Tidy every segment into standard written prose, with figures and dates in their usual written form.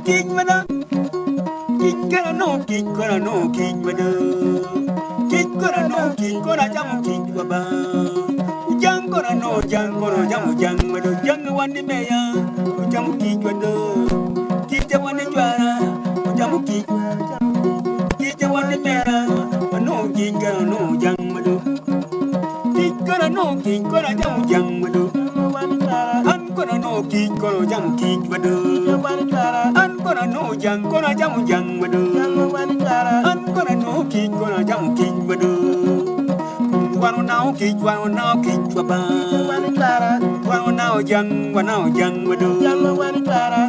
kic mada Kic kono anongo kic kono anongo kic mada Kic kono anongo kic kono acamo kic wa ba Jang kono anongo jang kono acamo jang mada Jangi wan ni meya ocamo kic wa do Kic wan ni cwara ocamo kic Kic wan ni mera anongo kic kono anongo jang mada Kic kono anongo kic kono acamo jang mada An kono anongo kic kono acamo kic mada An kono anongo jang kono acamo jang mada An kono anongo kic kono acamo kic mada Wan wanango kic wan wanango kic wa ba Wan wanango jang wanango jang mada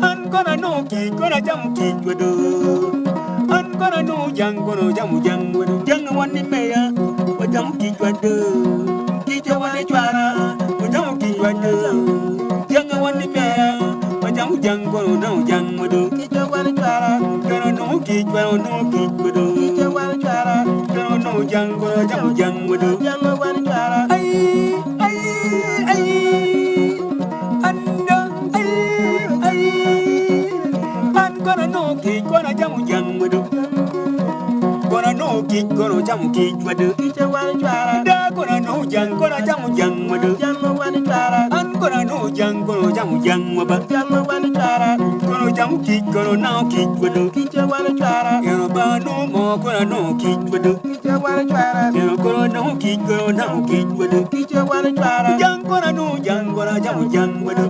An kono anongo kic kono acamo kic mada An kono anongo jang kono acamo jang mada Jang wan ni meya wacamo kic wado Kic wan ni cwara wacamo kic wado Jang wan ni meya wacamo jang kono wanongo jang wado Kono wanongo kic wan wanongo kic wado Kono wanongo jang kono wacamo jang wado Ai ai ai anda ai ai An kono anongo kic kono acamo jang wado Kono anongo kic kono acamo kic wado Da kono anongo jang kono acamo jang wado An kono anongo jang kono acamo jang waba Kono acamo kic kono anongo kic wado Eno ba anongo moo kono anongo kic wado Eno kono anongo kic kono anongo kic wado Jang kono anongo jang kono acamo jang wado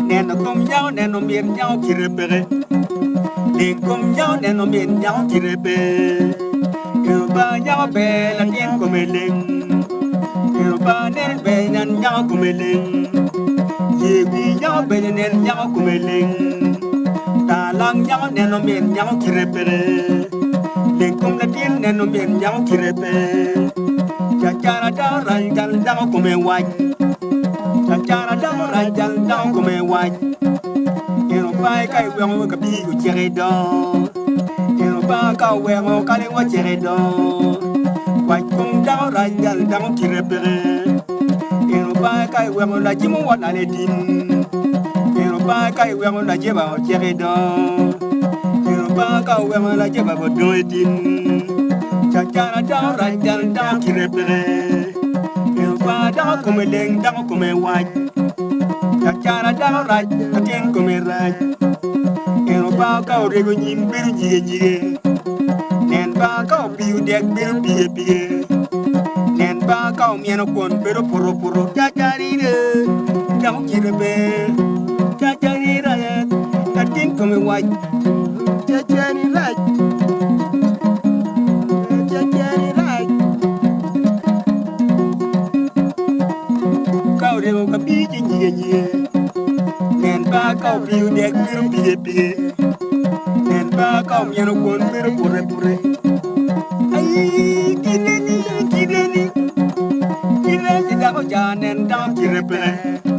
Neno kom nyako neno min nyako kite peke Ling kom nyako neno min nyako kite pe Eno ba nyako ber latin kome leng Eno ba nen ber nen nyako kome leng Ye wi nyako bedo nen nyako kome leng Talang nyako neno min nyako kite peke Ling kom latin neno min nyako kite pe Cacara dako rac cal dako kome wac Cacara dako rac cal dako kome wac Eno pa ka iweko ka bii ocek idoo Eno pa ka oweko kadi wacek idoo Wac kom dako rac cal dako kite peke Eno pa ka iweko lacimo wa lal i tim Eno pa ka iweko lajeba ocek idoo Eno pa ka oweko lajeba odong i tim Cacara dako rac cal dako kite peke Eno pa dako kome leng dako kome wac Cacara dako rac latin kome rac Eno pa ka orego nyim bedo nyige nyige Nen pa ka opiyo dek bedo pige pige Nen pa ka omyeno kwon bedo puto puto Cacarire dako kite pe Cacarire latin kome wac Cacani rac Cacani rac Ka orego ka bii ci nyige nyige Nen pa ka opiyo dek bedo pige pige Nen pa ka omyeno kwon bedo pute pute Aii kideni kideni Kideni dako ca nen dako kite peke.